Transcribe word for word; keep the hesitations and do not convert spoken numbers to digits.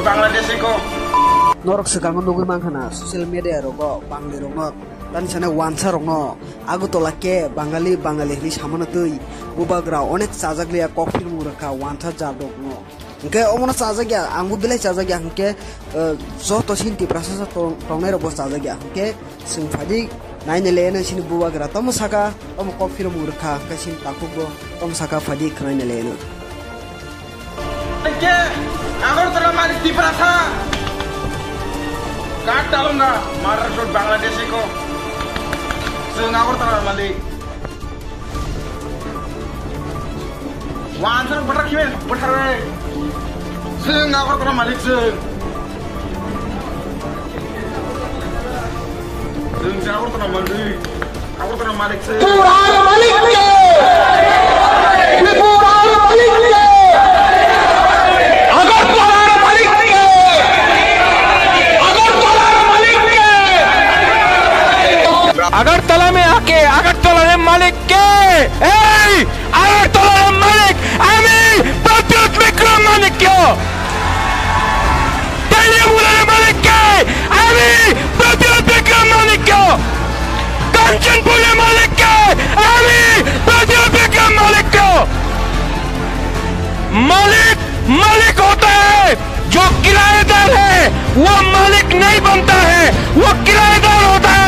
Bangladeshi ko. Norok swkango nugwi mankha na social media rogo Bangali rokno, tani sanai wansa rokno, Agartala ke Bangali, Bangali hinwi samano twi bubagra onek chajak liya kok phirmung rwkha wansa jat rokno. Hwnkhe omono chajak ya, angbo belai chajak ya, hwnkhe, eh, joto sini Tiprasa sa tong-, tongnai rokbo chajak ya, hwnkhe Chwng phaidi naina leno sini bubagra tomo saka, tomo kok phirmung rwkha, hwnkhe sini takhukbo tomo saka phaidi khwnaina leno. Ke Agartala malik Tiprasa. Kat dalunga, mara sot Bangladeshi ko. Chwng Agartala malik. Wansar bathar khibai bathar bai. Chwng Agartala malik chwng. Chwng se Agartala malik. Agartala malik chwng. Tripura malik ke. Tripura malik ke. Agartala malik ke. Agartala malik ke. Agartala mein aake Agartala malik ke. Ei! Agartala malik, ami Pradyot Bikram Manikya! Teliamura malik ke, ami Pradyot Bikram Manikya! Kanchanpur malik ke, ami Pradyot Bikram Manikya! Malik, malik hota hai, jo kirayedar hai, wo malik nahi banta hai, wo kirayedar hota hai.